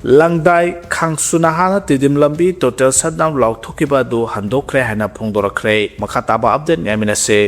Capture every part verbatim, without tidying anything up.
ꯂꯪꯗꯥꯏ ꯈꯥꯡꯁꯨ ꯅꯍꯥꯅ ꯇꯤꯗꯤꯝ ꯂꯝꯕꯤ total shutdown ꯂꯥꯎꯊꯣꯛꯈꯤꯕ ꯑꯗꯨ ꯍꯟꯗꯣꯛꯈ꯭ꯔꯦ ꯍꯥꯏꯅ ꯐꯣꯡꯗꯣꯔꯛꯈ꯭ꯔꯦ꯫ ꯃꯈꯥ ꯇꯥꯕ update ꯉꯥꯏꯃꯤꯟꯅꯁꯤ꯫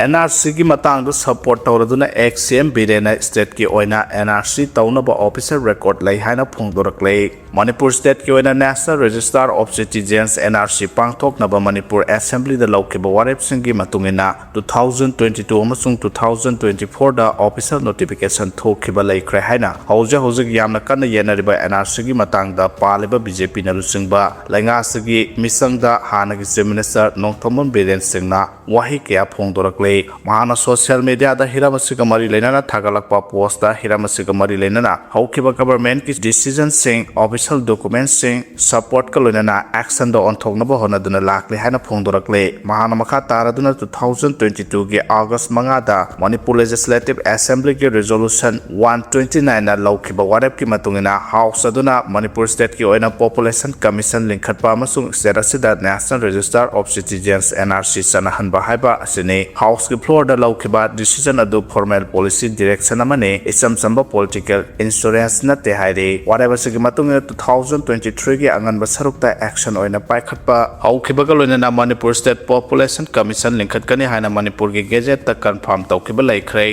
NRCꯒꯤ ꯃꯇꯥꯡꯗ support ꯇꯧꯔꯗꯨꯅ ex CM ꯕꯤꯔꯦꯟꯅ stateꯀꯤ ꯑꯣꯏꯅ NRC ꯇꯧꯅꯕ official record ꯂꯩ ꯍꯥꯏꯅ ꯐꯣꯡꯗꯣꯔꯛꯂꯦ꯫ ꯃꯅꯤꯄꯨꯔ stateꯀꯤ ꯑꯣꯏꯅ National Register of Citizens, NRC ꯄꯥꯡꯊꯣꯛꯅꯕ ꯃꯅꯤꯄꯨꯔ Assemblyꯗ ꯂꯧꯈꯤꯕ ꯋꯥꯔꯦꯞꯁꯤꯡꯒꯤ ꯃꯇꯨꯡ ꯏꯟꯅ, two thousand twenty two ꯑꯃꯁꯨꯡ two thousand twenty fourꯗ official notification ꯊꯣꯛꯈꯤꯕ ꯂꯩꯈ꯭ꯔꯦ ꯍꯥꯏꯅ ꯍꯧꯖꯤꯛ ꯍꯧꯖꯤꯛ ꯌꯥꯝꯅ ꯀꯟꯅ ꯌꯦꯠꯅꯔꯤꯕ NRCꯒꯤ ꯃꯇꯥꯡꯗ ꯄꯥꯜꯂꯤꯕ BJPꯅ ꯂꯨꯆꯤꯡꯕ ꯂꯩꯉꯥꯛ ꯑꯁꯤꯒꯤ ꯃꯤꯆꯪꯗ ꯍꯥꯟꯅꯒꯤ Chief Minister ꯅꯣꯡꯊꯣꯝꯕꯝ ꯕꯤꯔꯦꯟ ꯁꯤꯡꯅ ꯋꯥꯍꯩ ꯀꯌꯥ ꯐꯣꯡꯗꯣꯔꯛꯂꯦ꯫ ꯃꯍꯥꯛꯅ social mediaꯗ ꯍꯤꯔꯝ ꯑꯁꯤꯒ ꯃꯔꯤ ꯂꯩꯅꯅ ꯊꯥꯒꯠꯂꯛꯄ postꯇ ꯍꯤꯔꯝ ꯑꯁꯤꯒ ꯃꯔꯤ ꯂꯩꯅꯅ ꯍꯧꯈꯤꯕ governmentꯀꯤ decisionꯁꯤꯡ, official documentꯁꯤꯡ, supportꯀ ꯂꯣꯏꯅꯅ actionꯗ ꯑꯣꯟꯊꯣꯛꯅꯕ ꯍꯣꯠꯅꯗꯨꯅ ꯂꯥꯛꯂꯤ ꯍꯥꯏꯅ ꯐꯣꯡꯗꯣꯔꯛꯂꯦ꯫ ꯃꯍꯥꯛꯅ ꯃꯈꯥ ꯇꯥꯔꯗꯨꯅ two thousand twenty twoꯒꯤ August ꯃꯉꯥꯗ Manipur Legislative Assemblyꯒꯤ Resolution one twenty nineꯅ ꯂꯧꯈꯤꯕ ꯋꯥꯔꯦꯞꯀꯤ ꯃꯇꯨꯡ ꯏꯟꯅ House ꯑꯗꯨꯅ ꯃꯅꯤꯄꯨꯔ stateꯀꯤ ꯑꯣꯏꯅ Population Commission ꯂꯤꯡꯈꯠꯄ ꯑꯃꯁꯨꯡ state ꯑꯁꯤꯗ National Register of Citizens, NRC ꯆꯠꯅꯍꯟꯕ ꯍꯥꯏꯕ ꯑꯁꯤꯅꯤ꯫ Houseꯀꯤ floorꯗ ꯂꯧꯈꯤꯕ decision ꯑꯗꯨ formal policy direction ꯑꯃꯅꯤ, ꯏꯆꯝ ꯆꯝꯕ political insurance ꯅꯠꯇꯦ ꯍꯥꯏꯔꯤ꯫ ꯋꯥꯔꯦꯞ ꯑꯁꯤꯒꯤ ꯃꯇꯨꯡ ꯏꯟꯅ two thousand twenty threeꯒꯤ ꯑꯉꯟꯕ ꯁꯔꯨꯛꯇ action ꯑꯣꯏꯅ ꯄꯥꯏꯈꯠꯄ ꯍꯧꯈꯤꯕꯒ ꯂꯣꯏꯅꯅ Manipur State Population Commission ꯂꯤꯡꯈꯠꯀꯅꯤ ꯍꯥꯏꯅ ꯃꯅꯤꯄꯨꯔꯒꯤ gazetteꯇ confirm ꯇꯧꯈꯤꯕ ꯂꯩꯈ꯭ꯔꯦ꯫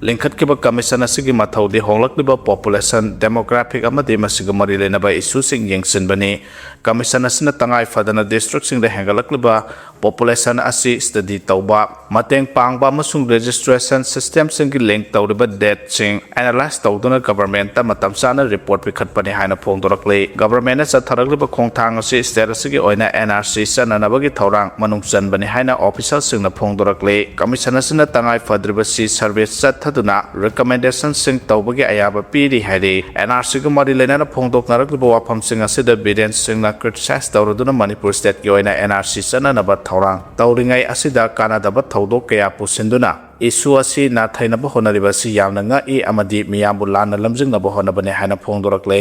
ꯂꯤꯡꯈꯠꯈꯤꯕ commission ꯑꯁꯤꯒꯤ ꯃꯊꯧꯗꯤ ꯍꯣꯡꯂꯛꯂꯤꯕ population, demographic ꯑꯃꯗꯤ ꯃꯁꯤꯒ ꯃꯔꯤ ꯂꯩꯅꯕ issueꯁꯤꯡ ꯌꯦꯡꯁꯤꯟꯕꯅꯤ꯫ Commission ꯑꯁꯤꯅ ꯇꯉꯥꯏ ꯐꯗꯅ districtꯁꯤꯡꯗ ꯍꯦꯟꯒꯠꯂꯛꯂꯤꯕ population ꯑꯁꯤ study ꯇꯧꯕ, ꯃꯇꯦꯡ ꯄꯥꯡꯕ ꯑꯃꯁꯨꯡ registration systemꯁꯤꯡꯒꯤ link ꯇꯧꯔꯤꯕ dataꯁꯤꯡ analyse ꯇꯧꯗꯨꯅ governmentꯇ ꯃꯇꯝ ꯆꯥꯅ report ꯄꯤꯈꯠꯄꯅꯤ ꯍꯥꯏꯅ ꯐꯣꯡꯗꯣꯔꯛꯂꯤ꯫ Governmentꯅ ꯆꯠꯊꯔꯛꯂꯤꯕ ꯈꯣꯡꯊꯥꯡ ꯑꯁꯤ state ꯑꯁꯤꯒꯤ ꯑꯣꯏꯅ NRC ꯆꯠꯅꯅꯕꯒꯤ ꯊꯧꯔꯥꯡ ꯃꯅꯨꯡ ꯆꯟꯕꯅꯤ ꯍꯥꯏꯅ officialꯁꯤꯡꯅ ꯐꯣꯡꯗꯣꯔꯛꯂꯤ꯫ Commission ꯑꯁꯤꯅ ꯇꯉꯥꯏ ꯐꯗ꯭ꯔꯤꯕ C service ꯆꯠꯊꯗꯨꯅ recommendationꯁꯤꯡ ꯇꯧꯕꯒꯤ ꯑꯌꯥꯕ ꯄꯤꯔꯤ ꯍꯥꯏꯔꯤ꯫ NRCꯒ ꯃꯔꯤ ꯂꯩꯅꯅ ꯐꯣꯡꯗꯣꯛꯅꯔꯛꯂꯤꯕ ꯋꯥꯐꯝꯁꯤꯡ ꯑꯁꯤꯗ ꯕꯤꯔꯦꯟ ꯁꯤꯡꯅ criticize ꯇꯧꯔꯗꯨꯅ ꯃꯅꯤꯄꯨꯔ stateꯀꯤ ꯑꯣꯏꯅ NRC ꯆꯠꯅꯅꯕ ꯊꯧꯔꯥꯡ ꯇꯧꯔꯤꯉꯩ ꯑꯁꯤꯗ ꯀꯥꯟꯅꯗꯕ ꯊꯧꯗꯣꯛ ꯀꯌꯥ ꯄꯨꯁꯤꯟꯗꯨꯅ issue ꯑꯁꯤ ꯅꯥꯊꯩꯅꯕ ꯍꯣꯠꯅꯔꯤꯕ ꯑꯁꯤ ꯌꯥꯝꯅ ꯉꯛꯏ ꯑꯃꯗꯤ ꯃꯤꯌꯥꯝꯕꯨ ꯂꯥꯟꯅ ꯂꯝꯖꯤꯡꯅꯕ ꯍꯣꯠꯅꯕꯅꯤ ꯍꯥꯏꯅ ꯐꯣꯡꯗꯣꯔꯛꯂꯦ꯫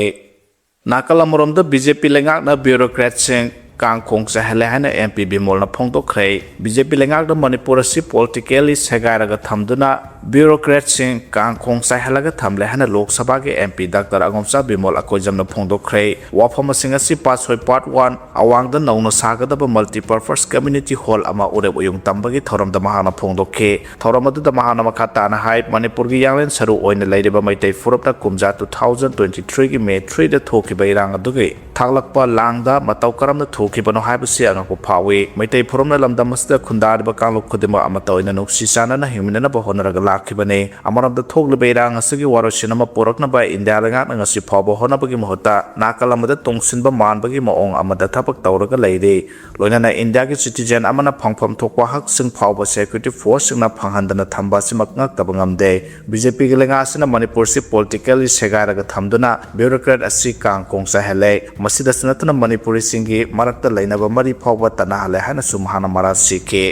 ꯅꯥꯀꯜ ꯑꯃꯔꯣꯝꯗ BJP ꯂꯩꯉꯥꯛꯅ bureaucratꯁꯤꯡ ꯀꯥꯡꯈꯣꯡ ꯆꯥꯏꯍꯜꯂꯦ ꯍꯥꯏꯅ ꯑꯦꯝ ꯄꯤ ꯕꯤꯃꯣꯜꯅ ꯐꯣꯡꯗꯣꯛꯈ꯭ꯔꯦ꯫ ꯕꯤ ꯖꯦ ꯄꯤ ꯂꯩꯉꯥꯛꯅ ꯃꯅꯤꯄꯨꯔ ꯑꯁꯤ politically ꯁꯦꯒꯥꯏꯔꯒ ꯊꯝꯗꯨꯅ bureaucratꯁꯤꯡ ꯀꯥꯡꯈꯣꯡ ꯆꯥꯏꯍꯜꯂꯒ ꯊꯝꯂꯦ ꯍꯥꯏꯅ ꯂꯣꯛ ꯁꯚꯥꯒꯤ ꯑꯦꯝ ꯄꯤ ꯗꯥꯛꯇꯔ ꯑꯉꯣꯝꯆꯥ ꯕꯤꯃꯣꯜ ꯑꯀꯣꯏꯖꯝꯅ ꯐꯣꯡꯗꯣꯛꯈ꯭ꯔꯦ꯫ ꯋꯥꯐꯝꯁꯤꯡ ꯑꯁꯤ ꯄꯥꯠꯁꯣꯏ part one ꯑꯋꯥꯡꯗ ꯅꯧꯅ ꯁꯥꯒꯗꯕ multipurpose community hall ꯑꯃ ꯎꯔꯦꯞ ꯎꯌꯨꯡ ꯇꯝꯕꯒꯤ ꯊꯧꯔꯝꯗ ꯃꯍꯥꯛꯅ ꯐꯣꯡꯗꯣꯛꯈꯤ꯫ ꯊꯧꯔꯝ ꯑꯗꯨꯗ ꯃꯍꯥꯛꯅ ꯃꯈꯥ ꯇꯥꯅ ꯍꯥꯏ, ꯃꯅꯤꯄꯨꯔꯒꯤ ꯌꯥꯡꯂꯦꯟ ꯁꯔꯨ ꯑꯣꯏꯅ ꯂꯩꯔꯤꯕ ꯃꯩꯇꯩ ꯐꯨꯔꯨꯞꯅ ꯀꯨꯝꯖꯥ two thousand twenty threeꯒꯤ May threeꯗ ꯊꯣꯛꯈꯤꯕ ꯏꯔꯥꯡ ꯑꯗꯨꯒꯤ ꯊꯥꯛꯂꯛꯄ ꯂꯥꯡꯗ ꯃꯇꯧ ꯀꯔꯝꯅ ꯊꯣꯛꯈꯤꯕꯅꯣ ꯍꯥꯏꯕꯁꯤ ꯑꯉꯛꯄ ꯐꯥꯎꯏ꯫ ꯃꯩꯇꯩ ꯐꯨꯔꯨꯞꯅ ꯂꯝꯗꯝ ꯑꯁꯤꯗ ꯈꯨꯟꯗꯥꯔꯤꯕ ꯀꯥꯡꯂꯨꯞ ꯈꯨꯗꯤꯡꯃꯛ ꯑꯃꯠꯇ ꯑꯣꯏꯅ ꯅꯨꯡꯁꯤ ꯆꯥꯟꯅꯅ ꯍꯤꯡꯃꯤꯟꯅꯅꯕ ꯍꯣꯠꯅꯔꯒ ꯂꯥꯛꯈꯤꯕꯅꯤ꯫ ꯑꯃꯔꯣꯝꯗ ꯊꯣꯛꯂꯤꯕ ꯏꯔꯥꯡ ꯑꯁꯤꯒꯤ ꯋꯥꯔꯣꯏꯁꯤꯟ ꯑꯃ ꯄꯨꯔꯛꯅꯕ ꯏꯟꯗꯤꯌꯥ ꯂꯩꯉꯥꯛꯅ ꯉꯁꯤ ꯐꯥꯎꯕ ꯍꯣꯠꯅꯕꯒꯤ ꯃꯍꯨꯠꯇ ꯅꯥꯀꯜ ꯑꯃꯗ ꯇꯨꯡꯁꯤꯟꯕ ꯃꯥꯟꯕꯒꯤ ꯃꯑꯣꯡ ꯑꯃꯗ ꯊꯕꯛ ꯇꯧꯔꯒ ꯂꯩꯔꯤ꯫ ꯂꯣꯏꯅꯅ ꯏꯟꯗꯤꯌꯥꯒꯤ citizen ꯑꯃꯅ ꯐꯪꯐꯝ ꯊꯣꯛꯄ ꯍꯛꯁꯤꯡ ꯐꯥꯎꯕ security forceꯁꯤꯡꯅ ꯐꯪꯍꯟꯗꯅ ꯊꯝꯕ ꯑꯁꯤꯃꯛ ꯉꯛꯇꯕ ꯉꯝꯗꯦ꯫ ꯕꯤ ꯖꯦ ꯄꯤꯒꯤ ꯂꯩꯉꯥꯛ ꯑꯁꯤꯅ ꯃꯅꯤꯄꯨꯔꯁꯤ politically ꯁꯦꯒꯥꯏꯔꯒ ꯊꯝꯗꯨꯅ bureaucrat ꯑꯁꯤ ꯀꯥꯡꯈꯣꯡ ꯆꯥꯏꯍꯜꯂꯦ꯫ ꯃꯁꯤꯗꯁꯨ ꯅꯠꯇꯅ ꯃꯅꯤꯄꯨꯔꯤꯁꯤꯡꯒꯤ ꯃꯔꯛꯇ ꯂꯩꯅꯕ ꯃꯔꯤ ꯐꯥꯎꯕ ꯇꯠꯅꯍꯜꯂꯦ ꯍꯥꯏꯅꯁꯨ ꯃꯍꯥꯛꯅ ꯃꯔꯥꯜ ꯁꯤꯈꯤ꯫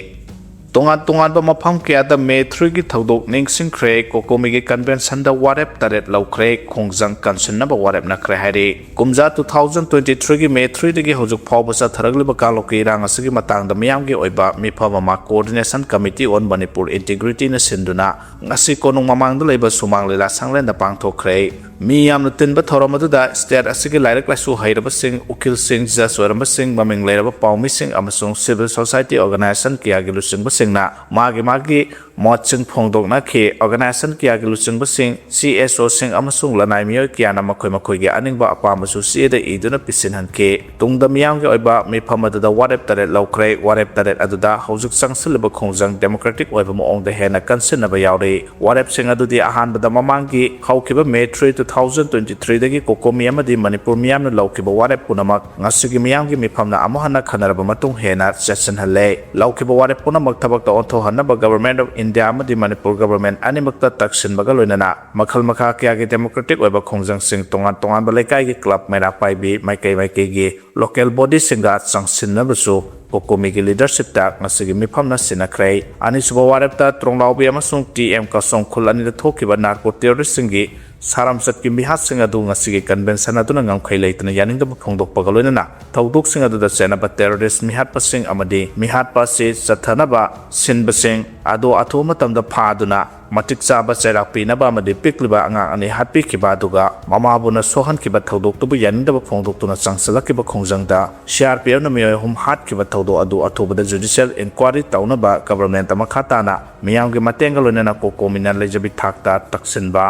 ꯇꯣꯉꯥꯟ ꯇꯣꯉꯥꯟꯕ ꯃꯐꯝ ꯀꯌꯥꯗ May threeꯒꯤ ꯊꯧꯗꯣꯛ ꯅꯤꯡꯁꯤꯡꯈ꯭ꯔꯦ꯫ ꯀꯣꯀꯣꯃꯤꯒꯤ conventionꯗ ꯋꯥꯔꯦꯞ ꯇꯔꯦꯠ ꯂꯧꯈ꯭ꯔꯦ꯫ ꯈꯣꯡꯖꯪ ꯀꯟꯁꯤꯟꯅꯕ ꯋꯥꯔꯦꯞꯅꯈ꯭ꯔꯦ ꯍꯥꯏꯔꯤ꯫ ꯀꯨꯝꯖꯥ two thousand twenty threeꯒꯤ May threeꯗꯒꯤ ꯍꯧꯖꯤꯛ ꯐꯥꯎꯕ ꯆꯠꯊꯔꯛꯂꯤꯕ ꯀꯥꯡꯂꯨꯞꯀꯤ ꯏꯔꯥꯡ ꯑꯁꯤꯒꯤ ꯃꯇꯥꯡꯗ ꯃꯤꯌꯥꯝꯒꯤ ꯑꯣꯏꯕ ꯃꯤꯐꯝ ꯑꯃ Coordination Committee on Manipur Integrityꯅ ꯁꯤꯟꯗꯨꯅ ꯉꯁꯤ ꯀꯣꯅꯨꯡ ꯃꯃꯥꯡꯗ ꯂꯩꯕ ꯁꯨꯃꯥꯡ ꯂꯤꯂꯥ ꯁꯪꯂꯦꯟꯗ ꯄꯥꯡꯊꯣꯛꯈ꯭ꯔꯦ꯫ ꯃꯤ ꯌꯥꯝꯅ ꯇꯤꯟꯕ ꯊꯧꯔꯝ ꯑꯗꯨꯗ state ꯑꯁꯤꯒꯤ ꯂꯥꯏꯔꯤꯛ ꯂꯥꯏꯁꯨ ꯍꯩꯔꯕꯁꯤꯡ, ꯎꯀꯤꯜꯁꯤꯡ, judge ꯑꯣꯏꯔꯝꯕꯁꯤꯡ, ꯃꯃꯤꯡ ꯂꯩꯔꯕ ꯄꯥꯎꯃꯤꯁꯤꯡ ꯑꯃꯁꯨꯡ civil society organization ꯀꯌꯥꯒꯤ ꯂꯨꯆꯤꯡꯕꯁꯤꯡꯅ ꯃꯥꯒꯤ ꯃꯥꯒꯤ ꯃꯣꯠꯁꯤꯡ ꯐꯣꯡꯗꯣꯛꯅꯈꯤ꯫ Organization ꯀꯌꯥꯒꯤ ꯂꯨꯆꯤꯡꯕꯁꯤꯡ, C S Oꯁꯤꯡ ꯑꯃꯁꯨꯡ ꯂꯅꯥꯏ ꯃꯤꯑꯣꯏ ꯀꯌꯥꯅ ꯃꯈꯣꯏ ꯃꯈꯣꯏꯒꯤ ꯑꯅꯤꯡꯕ ꯑꯄꯥꯝꯕꯁꯨ ꯆꯦꯗ ꯏꯗꯨꯅ ꯄꯤꯁꯤꯟꯍꯟꯈꯤ꯫ ꯇꯨꯡꯗ ꯃꯤꯌꯥꯝꯒꯤ ꯑꯣꯏꯕ ꯃꯤꯐꯝ ꯑꯗꯨꯗ ꯋꯥꯔꯦꯞ ꯇꯔꯦꯠ ꯂꯧꯈ꯭ꯔꯦ꯫ ꯋꯥꯔꯦꯞ ꯇꯔꯦꯠ ꯑꯗꯨꯗ ꯍꯧꯖꯤꯛ ꯆꯪꯁꯤꯜꯂꯤꯕ ꯈꯣꯡꯖꯪ democratic ꯑꯣꯏꯕ ꯃꯑꯣꯡꯗ ꯍꯦꯟꯅ ꯀꯟꯁꯤꯟꯅꯕ ꯌꯥꯎꯔꯤ꯫ ꯋꯥꯔꯦꯞꯁꯤꯡ ꯑꯗꯨꯗꯤ ꯑꯍꯥꯟꯕꯗ ꯃꯃꯥꯡꯒꯤ ꯍꯧꯈꯤꯕ May three two thousand twenty threeꯗꯒꯤ ꯀꯣꯀꯣꯃꯤ ꯑꯃꯗꯤ ꯃꯅꯤꯄꯨꯔ ꯃꯤꯌꯥꯝꯅ ꯂꯧꯈꯤꯕ ꯋꯥꯔꯦꯞ ꯄꯨꯝꯅꯃꯛ ꯉꯁꯤꯒꯤ ꯃꯤꯌꯥꯝꯒꯤ ꯃꯤꯐꯝꯅ ꯑꯃꯨꯛ ꯍꯟꯅ ꯈꯟꯅꯔꯕ ꯃꯇꯨꯡ ꯍꯦꯟꯅ ꯆꯦꯠꯁꯤꯟꯍꯜꯂꯦ꯫ ꯂꯧꯈꯤꯕ ꯋꯥꯔꯦꯞ ꯄꯨꯝꯅꯃꯛ ꯊꯕꯛꯇ ꯑꯣꯟꯊꯣꯛꯍꯟꯅꯕ Government of India ꯑꯃꯗꯤ ꯃꯅꯤꯄꯨꯔ Government ꯑꯅꯤꯃꯛꯇ ꯇꯛꯁꯤꯟꯕꯒ ꯂꯣꯏꯅꯅ ꯃꯈꯜ ꯃꯈꯥ ꯀꯌꯥꯒꯤ democratic ꯑꯣꯏꯕ ꯈꯣꯡꯖꯪꯁꯤꯡ, ꯇꯣꯉꯥꯟ ꯇꯣꯉꯥꯟꯕ ꯂꯩꯀꯥꯏꯒꯤ club, ꯃꯩꯔꯥ ꯄꯥꯏꯕꯤ, ꯃꯥꯏꯀꯩ ꯃꯥꯏꯀꯩꯒꯤ local bodyꯁꯤꯡꯒ ꯆꯥꯡꯁꯤꯟꯅꯕꯁꯨ ꯀꯣꯀꯣꯃꯤꯒꯤ leadershipꯇ ꯉꯁꯤꯒꯤ ꯃꯤꯐꯝꯅ ꯁꯤꯟꯅꯈ꯭ꯔꯦ꯫ ꯑꯅꯤꯁꯨꯕ ꯋꯥꯔꯦꯞꯇ ꯇ꯭ꯔꯣꯡꯂꯥꯎꯕꯤ ꯑꯃꯁꯨꯡ ꯇꯤ ꯑꯦꯝ ꯀꯁꯣꯡ ꯈꯨꯜ ꯑꯅꯤꯗ ꯊꯣꯛꯈꯤꯕ narco terroristꯁꯤꯡꯒꯤ ꯁꯥꯔꯝꯆꯠꯀꯤ ꯃꯤꯍꯥꯠꯁꯤꯡ ꯑꯗꯨ ꯉꯁꯤꯒꯤ convention ꯑꯗꯨꯅ ꯉꯝꯈꯩ ꯂꯩꯇꯅ ꯌꯥꯅꯤꯡꯗꯕ ꯐꯣꯡꯗꯣꯛꯄꯒ ꯂꯣꯏꯅꯅ ꯊꯧꯗꯣꯛꯁꯤꯡ ꯑꯗꯨꯗ ꯆꯦꯟꯅꯕ terrorist ꯃꯤꯍꯥꯠꯄꯁꯤꯡ ꯑꯃꯗꯤ ꯃꯤꯍꯥꯠꯄ ꯑꯁꯤ ꯆꯠꯊꯅꯕ ꯁꯤꯟꯕꯁꯤꯡ ꯑꯗꯨ ꯑꯊꯨꯕ ꯃꯇꯝꯗ ꯐꯥꯗꯨꯅ ꯃꯇꯤꯛ ꯆꯥꯕ ꯆꯩꯔꯥꯛ ꯄꯤꯅꯕ ꯑꯃꯗꯤ ꯄꯤꯛꯂꯤꯕ ꯑꯉꯥꯡ ꯑꯅꯤ ꯍꯥꯠꯄꯤꯈꯤꯕ ꯑꯗꯨꯒ ꯃꯃꯥꯕꯨꯅ ꯁꯣꯛꯍꯟꯈꯤꯕ ꯊꯧꯗꯣꯛꯇꯨꯕꯨ ꯌꯥꯅꯤꯡꯗꯕ ꯐꯣꯡꯗꯣꯛꯇꯨꯅ ꯆꯪꯁꯤꯜꯂꯛꯈꯤꯕ ꯈꯣꯡꯖꯪꯗ ꯁꯤ ꯑꯥꯔ ꯄꯤ ꯑꯦꯐꯅ ꯃꯤꯑꯣꯏ ꯑꯍꯨꯝ ꯍꯥꯠꯈꯤꯕ ꯊꯧꯗꯣꯛ ꯑꯗꯨ ꯑꯊꯨꯕꯗ judicial inquiry ꯇꯧꯅꯕ governmentꯇ ꯃꯈꯥ ꯇꯥꯅ ꯃꯤꯌꯥꯝꯒꯤ ꯃꯇꯦꯡꯒ ꯂꯣꯏꯅꯅ ꯀꯣꯀꯣꯃꯤꯅ ꯂꯩꯖꯕꯤ ꯊꯥꯛꯇ ꯇꯛꯁꯤꯟꯕ꯫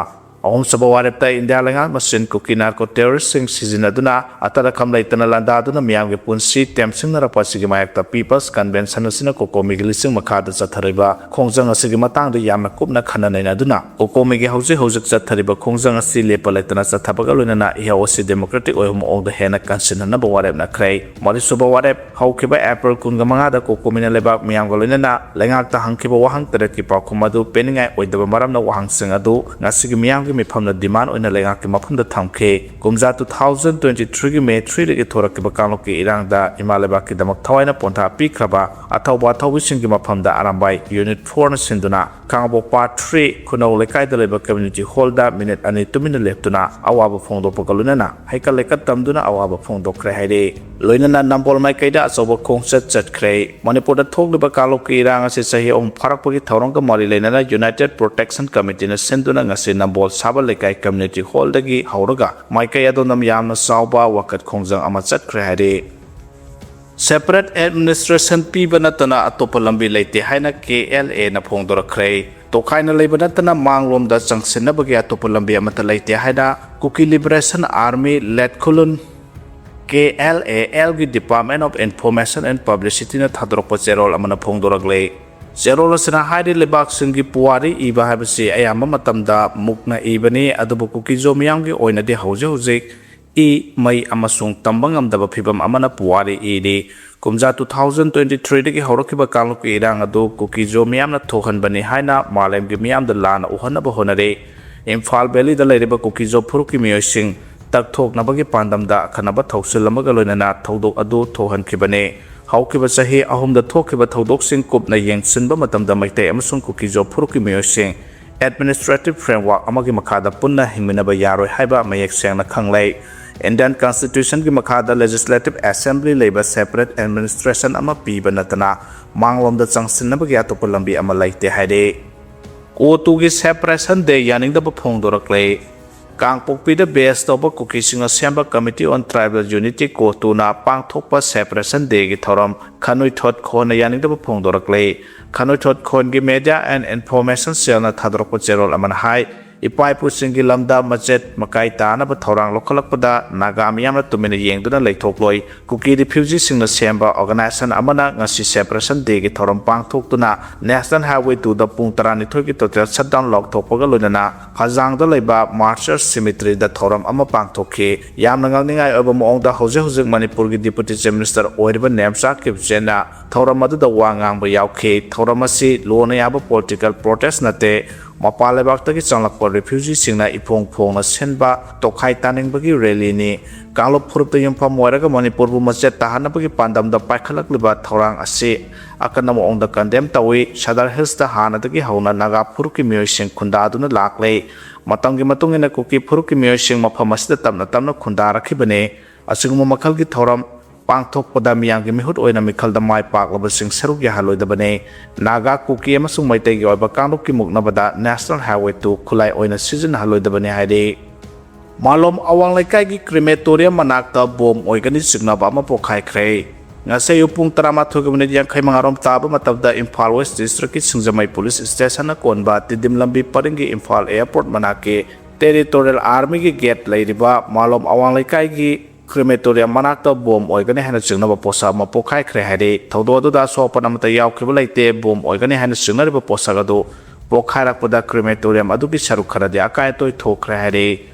ꯑꯍꯨꯝꯁꯨꯕ ꯋꯥꯔꯦꯞꯇ ꯏꯟꯗꯤꯌꯥ ꯂꯩꯉꯥꯛ ꯃꯁꯦꯟ ꯀꯨꯀꯤ narco terroristꯁꯤꯡ ꯁꯤꯖꯤꯟꯅꯗꯨꯅ ꯑꯇꯠ ꯑꯈꯝ ꯂꯩꯇꯅ ꯂꯥꯟꯗꯥꯗꯨꯅ ꯃꯤꯌꯥꯝꯒꯤ ꯄꯨꯟꯁꯤ ꯇꯦꯝꯁꯤꯡꯅꯔꯛꯄ ꯑꯁꯤꯒꯤ ꯃꯥꯌꯣꯛꯇ People's Convention ꯑꯁꯤꯅ ꯀꯣꯀꯣꯃꯤꯒꯤ ꯂꯤꯁꯤꯡ ꯃꯈꯥꯗ ꯆꯠꯊꯔꯤꯕ ꯈꯣꯡꯖꯪ ꯑꯁꯤꯒꯤ ꯃꯇꯥꯡꯗ ꯌꯥꯝꯅ ꯀꯨꯞꯅ ꯈꯟꯅ ꯅꯩꯅꯗꯨꯅ ꯀꯣꯀꯣꯃꯤꯒꯤ ꯍꯧꯖꯤꯛ ꯍꯧꯖꯤꯛ ꯆꯠꯊꯔꯤꯕ ꯈꯣꯡꯖꯪ ꯑꯁꯤ ꯂꯦꯞꯄ ꯂꯩꯇꯅ ꯆꯠꯊꯕꯒ ꯂꯣꯏꯅꯅ ꯏꯍꯧ ꯑꯁꯤ democratic ꯑꯣꯏꯕ ꯃꯑꯣꯡꯗ ꯍꯦꯟꯅ ꯀꯟꯁꯤꯟꯅꯅꯕ ꯋꯥꯔꯦꯞꯅꯈ꯭ꯔꯦ꯫ ꯃꯔꯤꯁꯨꯕ ꯋꯥꯔꯦꯞ ꯍꯧꯈꯤꯕ ꯑꯦꯄ꯭ꯔꯤꯜ ꯀꯨꯟꯒ ꯃꯉꯥꯗ ꯀꯣꯀꯣꯃꯤꯅ ꯂꯩꯕꯥꯛ ꯃꯤꯌꯥꯝꯒ ꯂꯣꯏꯅꯅ ꯂꯩꯉꯥꯛꯇ ꯍꯪꯈꯤꯕ ꯋꯥꯍꯪ ꯇꯔꯦꯠꯀꯤ ꯄꯥꯎꯈꯨꯝ ꯑꯗꯨ ꯄꯦꯟꯅꯤꯡꯉꯥꯏ ꯑꯣꯏꯗꯕ ꯃꯔꯝꯅ ꯋꯥꯍꯪꯁꯤꯡ ꯑꯗꯨ ꯉꯁꯤꯒꯤ ꯃꯤꯌꯥꯝꯒꯤ ꯃꯤꯐꯝꯗ demand ꯑꯣꯏꯅ ꯂꯩꯉꯥꯛꯀꯤ ꯃꯐꯝꯗ ꯊꯝꯈꯤ꯫ ꯀꯨꯝꯖꯥ two thousand twenty threeꯒꯤ May threeꯗꯒꯤ ꯊꯣꯔꯛꯈꯤꯕ ꯀꯥꯡꯂꯨꯞꯀꯤ ꯏꯔꯥꯡꯗ ꯏꯃꯥ ꯂꯩꯕꯥꯛꯀꯤꯗꯃꯛ ꯊꯋꯥꯏꯅ ꯄꯣꯟꯊꯥ ꯄꯤꯈ꯭ꯔꯕ ꯑꯊꯧꯕ ꯑꯊꯧꯕꯤꯁꯤꯡꯒꯤ ꯃꯐꯝꯗ ꯑꯔꯥꯝꯕꯥꯏ Unit fourꯅ ꯁꯤꯟꯗꯨꯅ ꯈꯥꯉꯕꯣꯛ Part three ꯈꯨꯅꯧ ꯂꯩꯀꯥꯏꯗ ꯂꯩꯕ community hallꯗ minute ꯑꯅꯤ ꯇꯨꯃꯤꯟꯅ ꯂꯦꯞꯇꯨꯅ ꯑꯋꯥꯕ ꯐꯣꯡꯗꯣꯛꯄꯒ ꯂꯣꯏꯅꯅ ꯍꯩꯀꯠ ꯂꯩꯀꯠ ꯇꯝꯗꯨꯅ ꯑꯋꯥꯕ ꯐꯣꯡꯗꯣꯛꯈ꯭ꯔꯦ ꯍꯥꯏꯔꯤ꯫ ꯂꯣꯏꯅꯅ ꯅꯝꯕꯣꯜ ꯃꯥꯏꯀꯩꯗ ꯑꯆꯧꯕ ꯈꯣꯡꯆꯠ ꯆꯠꯈ꯭ꯔꯦ꯫ ꯃꯅꯤꯄꯨꯔꯗ ꯊꯣꯛꯂꯤꯕ ꯀꯥꯡꯂꯨꯞꯀꯤ ꯏꯔꯥꯡ ꯑꯁꯤ ꯆꯍꯤ ꯑꯍꯨꯝ ꯐꯥꯔꯛꯄꯒꯤ ꯊꯧꯔꯝꯒ ꯃꯔꯤ ꯂꯩꯅꯅ United Protection Committeeꯅ ꯁꯤꯟꯗꯨꯅ ꯉꯁꯤ ꯅꯝꯕꯣꯜ ꯁꯥꯕ ꯂꯩꯀꯥꯏ community hallꯗꯒꯤ ꯍꯧꯔꯒ ꯃꯥꯏꯀꯩ ꯑꯗꯣꯝꯗ ꯌꯥꯝꯅ ꯆꯥꯎꯕ ꯋꯥꯀꯠ ꯈꯣꯡꯖꯪ ꯑꯃ ꯆꯠꯈ꯭ꯔꯦ ꯍꯥꯏꯔꯤ꯫ Separate administration ꯄꯤꯕ ꯅꯠꯇꯅ ꯑꯇꯣꯞꯄ ꯂꯝꯕꯤ ꯂꯩꯇꯦ ꯍꯥꯏꯅ ꯀꯦ ꯑꯦꯜ ꯑꯦꯅ ꯐꯣꯡꯗꯣꯔꯛꯈ꯭ꯔꯦ꯫ ꯇꯣꯈꯥꯏꯅ ꯂꯩꯕ ꯅꯠꯇꯅ ꯃꯥꯡꯂꯣꯝꯗ ꯆꯪꯁꯤꯟꯅꯕꯒꯤ ꯑꯇꯣꯞꯄ ꯂꯝꯕꯤ ꯑꯃꯠꯇ ꯂꯩꯇꯦ ꯍꯥꯏꯅ Kuki Liberation Army ꯂꯦꯠꯈꯨꯂꯨꯟ ꯀꯦ ꯑꯦꯜ ꯑꯦ ꯑꯦꯜꯒꯤ Department of Information and Publicityꯅ ꯊꯥꯗꯣꯔꯛꯄ ꯆꯦꯔꯣꯜ ꯑꯃꯅ ꯐꯣꯡꯗꯣꯔꯛꯂꯦ꯫ ꯆꯦꯔꯣꯜ ꯑꯁꯤꯅ ꯍꯥꯏꯔꯤ, ꯂꯩꯕꯥꯛꯁꯤꯡꯒꯤ ꯄꯨꯋꯥꯔꯤ ꯏꯕ ꯍꯥꯏꯕꯁꯤ ꯑꯌꯥꯝꯕ ꯃꯇꯝꯗ ꯃꯨꯛꯅ ꯏꯕꯅꯤ, ꯑꯗꯨꯕꯨ ꯀꯨꯀꯤꯖꯣ ꯃꯤꯌꯥꯝꯒꯤ ꯑꯣꯏꯅꯗꯤ ꯍꯧꯖꯤꯛ ꯍꯧꯖꯤꯛ ꯏ, ꯃꯩ ꯑꯃꯁꯨꯡ ꯇꯝꯕ ꯉꯝꯗꯕ ꯐꯤꯚꯝ ꯑꯃꯅ ꯄꯨꯋꯥꯔꯤ ꯏꯔꯤ꯫ ꯀꯨꯝꯖꯥ two thousand twenty threeꯗꯒꯤ ꯍꯧꯔꯛꯈꯤꯕ ꯀꯥꯡꯂꯨꯞꯀꯤ ꯏꯔꯥꯡ ꯑꯗꯨ ꯀꯨꯀꯤꯖꯣ ꯃꯤꯌꯥꯝꯅ ꯊꯣꯛꯍꯟꯕꯅꯤ ꯍꯥꯏꯅ ꯃꯥꯂꯦꯝꯒꯤ ꯃꯤꯌꯥꯝꯗ ꯂꯥꯟꯅ ꯎꯍꯟꯅꯕ ꯍꯣꯠꯅꯔꯤ꯫ ꯏꯝꯐꯥꯜ ꯚꯦꯂꯤꯗ ꯂꯩꯔꯤꯕ ꯀꯨꯀꯤꯖꯣ ꯐꯨꯔꯨꯞꯀꯤ ꯃꯤꯑꯣꯏꯁꯤꯡ ꯇꯛꯊꯣꯛꯅꯕꯒꯤ ꯄꯥꯟꯗꯝꯗ ꯑꯈꯟꯅꯕ ꯊꯧꯁꯤꯜ ꯑꯃꯒ ꯂꯣꯏꯅꯅ ꯊꯧꯗꯣꯛ ꯑꯗꯨ ꯊꯣꯛꯍꯟꯈꯤꯕꯅꯤ꯫ ꯍꯧꯈꯤꯕ ꯆꯍꯤ ꯑꯍꯨꯝꯗ ꯊꯣꯛꯈꯤꯕ ꯊꯧꯗꯣꯛꯁꯤꯡ ꯀꯨꯞꯅ ꯌꯦꯡꯁꯤꯟꯕ ꯃꯇꯝꯗ ꯃꯩꯇꯩ ꯑꯃꯁꯨꯡ ꯀꯨꯀꯤꯖꯣ ꯐꯨꯔꯨꯞꯀꯤ ꯃꯤꯑꯣꯏꯁꯤꯡ administrative framework ꯑꯃꯒꯤ ꯃꯈꯥꯗ ꯄꯨꯟꯅ ꯍꯤꯡꯃꯤꯟꯅꯕ ꯌꯥꯔꯣꯏ ꯍꯥꯏꯕ ꯃꯌꯦꯛ ꯁꯦꯡꯅ ꯈꯪꯂꯦ꯫ Indian Constitution ꯒꯤ ꯃꯈꯥꯗ Legislative Assembly ꯂꯩꯕ separate administration ꯑꯃ ꯄꯤꯕ ꯅꯠꯇꯅ ꯃꯥꯡꯂꯣꯝꯗ ꯆꯪꯁꯤꯟꯅꯕꯒꯤ ꯑꯇꯣꯞꯄ ꯂꯝꯕꯤ ꯑꯃ ꯂꯩꯇꯦ ꯍꯥꯏꯔꯤ꯫ ꯀꯣꯇꯨꯒꯤ separation day ꯌꯥꯅꯤꯡꯗꯕ ꯐꯣꯡꯗꯣꯔꯛꯂꯦ꯫ ꯀꯥꯡꯄꯣꯛꯄꯤꯗ base ꯇꯧꯕ ꯀꯨꯀꯤꯁꯤꯡꯅ ꯁꯦꯝꯕ Committee on Tribal Unity, ꯀꯣꯇꯨꯅ ꯄꯥꯡꯊꯣꯛꯄ separation day ꯒꯤ ꯊꯧꯔꯝ ꯈꯥꯅꯨꯏꯊꯣꯠ ꯈꯣꯟꯅ ꯌꯥꯅꯤꯡꯗꯕ ꯐꯣꯡꯗꯣꯔꯛꯂꯦ꯫ ꯈꯥꯅꯨꯏꯊꯣꯠ ꯈꯣꯟꯒꯤ Media and Information Cell ꯅ ꯊꯥꯗꯣꯔꯛꯄ ꯆꯦꯔꯣꯜ ꯑꯃꯅ ꯍꯥꯏ, ꯏꯄꯥ ꯏꯄꯨꯁꯤꯡꯒꯤ ꯂꯝꯗ ꯃꯆꯦꯠ ꯃꯀꯥꯏ ꯇꯥꯅꯕ ꯊꯧꯔꯥꯡ ꯂꯧꯈꯠꯂꯛꯄꯗ ꯅꯥꯒꯥ ꯃꯤꯌꯥꯝꯅ ꯇꯨꯃꯤꯟꯅ ꯌꯦꯡꯗꯨꯅ ꯂꯩꯊꯣꯛꯂꯣꯏ꯫ ꯀꯨꯀꯤ refugeeꯁꯤꯡꯅ ꯁꯦꯝꯕ organization ꯑꯃꯅ ꯉꯁꯤ separation day ꯒꯤ ꯊꯧꯔꯝ ꯄꯥꯡꯊꯣꯛꯇꯨꯅ National Highway two ꯗ ꯄꯨꯡ ꯇꯔꯥꯅꯤꯊꯣꯏꯒꯤ total shutdown ꯂꯥꯎꯊꯣꯛꯄꯒ ꯂꯣꯏꯅꯅ ꯐꯖꯥꯡꯗ ꯂꯩꯕ Martyrs Cemetery ꯗ ꯊꯧꯔꯝ ꯑꯃ ꯄꯥꯡꯊꯣꯛꯈꯤ꯫ ꯌꯥꯝꯅ ꯉꯛꯅꯤꯡꯉꯥꯏ ꯑꯣꯏꯕ ꯃꯑꯣꯡꯗ ꯍꯧꯖꯤꯛ ꯍꯧꯖꯤꯛ ꯃꯅꯤꯄꯨꯔꯒꯤ Deputy Chief Minister ꯑꯣꯏꯔꯤꯕ ꯅꯦꯝꯆꯥ ꯀꯤꯞꯆꯦꯟꯅ ꯊꯧꯔꯝ ꯑꯗꯨꯗ ꯋꯥ ꯉꯥꯡꯕ ꯌꯥꯎꯈꯤ꯫ ꯊꯧꯔꯝ ꯑꯁꯤ ꯂꯣꯟꯅ ꯌꯥꯕ political protest ꯅꯠꯇꯦ, ꯃꯄꯥꯟ ꯂꯩꯕꯥꯛꯇꯒꯤ ꯆꯪꯂꯛꯄ refugeeꯁꯤꯡꯅ ꯏꯐꯣꯡ ꯐꯣꯡꯅ ꯁꯤꯟꯕ ꯇꯣꯈꯥꯏ ꯇꯥꯅꯤꯡꯕꯒꯤ rally ꯅꯤ꯫ ꯀꯥꯡꯂꯨꯞ ꯐꯨꯔꯨꯞꯇ ꯌꯨꯝꯐꯝ ꯑꯣꯏꯔꯒ ꯃꯅꯤꯄꯨꯔꯕꯨ ꯃꯆꯦꯠ ꯇꯥꯍꯟꯅꯕꯒꯤ ꯄꯥꯟꯗꯝꯗ ꯄꯥꯏꯈꯠꯂꯛꯂꯤꯕ ꯊꯧꯔꯥꯡ ꯑꯁꯤ ꯑꯀꯟꯕ ꯃꯑꯣꯡꯗ condemn ꯇꯧꯏ꯫ Sadar Hills ꯇ ꯍꯥꯟꯅꯗꯒꯤ ꯍꯧꯅ ꯅꯥꯒꯥ ꯐꯨꯔꯨꯞꯀꯤ ꯃꯤꯑꯣꯏꯁꯤꯡ ꯈꯨꯟꯗꯥꯗꯨꯅ ꯂꯥꯛꯂꯦ꯫ ꯃꯇꯝꯒꯤ ꯃꯇꯨꯡ ꯏꯟꯅ ꯀꯨꯀꯤ ꯐꯨꯔꯨꯞꯀꯤ ꯃꯤꯑꯣꯏꯁꯤꯡ ꯃꯐꯝ ꯑꯁꯤꯗ ꯇꯞꯅ ꯇꯞꯅ ꯈꯨꯟꯗꯥꯔꯛꯈꯤꯕꯅꯤ꯫ ꯑꯁꯤꯒꯨꯝꯕ ꯃꯈꯜꯒꯤ ꯊꯧꯔꯝ ꯄꯥꯡꯊꯣꯛꯄꯗ ꯃꯤꯌꯥꯝꯒꯤ ꯃꯤꯍꯨꯠ ꯑꯣꯏꯅ ꯃꯤꯈꯜꯗ ꯃꯥꯏ ꯄꯥꯛꯂꯕꯁꯤꯡ ꯁꯔꯨꯛ ꯌꯥꯍꯜꯂꯣꯏꯗꯕꯅꯤ꯫ ꯅꯥꯒꯥ, ꯀꯨꯀꯤ ꯑꯃꯁꯨꯡ ꯃꯩꯇꯩꯒꯤ ꯑꯣꯏꯕ ꯀꯥꯡꯂꯨꯞꯀꯤ ꯃꯨꯛꯅꯕꯗ National Highway two ꯈꯨꯠꯂꯥꯏ ꯑꯣꯏꯅ ꯁꯤꯖꯤꯟꯅꯍꯜꯂꯣꯏꯗꯕꯅꯤ ꯍꯥꯏꯔꯤ꯫ ꯃꯥꯂꯣꯝ ꯑꯋꯥꯡ ꯂꯩꯀꯥꯏꯒꯤ crematorium ꯃꯅꯥꯛꯇ bomb ꯑꯣꯏꯒꯅꯤ ꯆꯤꯡꯅꯕ ꯑꯃ ꯄꯣꯈꯥꯏꯈ꯭ꯔꯦ꯫ ꯉꯁꯤ ꯑꯌꯨꯛ ꯄꯨꯡ ꯇꯔꯥꯃꯥꯊꯣꯏꯒ minute ꯌꯥꯡꯈꯩ ꯃꯉꯥ ꯔꯣꯝ ꯇꯥꯕ ꯃꯇꯝꯗ ꯏꯝꯐꯥꯜ West District ꯀꯤ ꯁꯤꯡꯖꯃꯩ Police Station ꯅ ꯀꯣꯟꯕ ꯇꯤꯗꯤꯝ ꯂꯝꯕꯤ ꯄꯔꯤꯡꯒꯤ ꯏꯝꯐꯥꯜ Airport ꯃꯅꯥꯛꯀꯤ Territorial Army ꯒꯤ gate ꯂꯩꯔꯤꯕ ꯃꯥꯂꯣꯝ ꯑꯋꯥꯡ ꯂꯩꯀꯥꯏꯒꯤ crematorium ꯃꯅꯥꯛꯇ bomb ꯑꯣꯏꯒꯅꯤ ꯍꯥꯏꯅ ꯆꯤꯡꯅꯕ ꯄꯣꯠꯁꯛ ꯑꯃ ꯄꯣꯈꯥꯏꯈ꯭ꯔꯦ ꯍꯥꯏꯔꯤ꯫ ꯊꯧꯗꯣꯛ ꯑꯗꯨꯗ ꯑꯁꯣꯛ ꯑꯄꯟ ꯑꯃꯠꯇ ꯌꯥꯎꯈꯤꯕ ꯂꯩꯇꯦ꯫ Bomb ꯑꯣꯏꯒꯅꯤ ꯍꯥꯏꯅ ꯆꯤꯡꯅꯔꯤꯕ ꯄꯣꯠꯁꯛ ꯑꯗꯨ ꯄꯣꯈꯥꯏꯔꯛꯄꯗ crematorium ꯑꯗꯨꯒꯤ ꯁꯔꯨꯛ ꯈꯔꯗꯤ ꯑꯀꯥꯏ ꯑꯇꯣꯏ ꯊꯣꯛꯈ꯭ꯔꯦ ꯍꯥꯏꯔꯤ꯫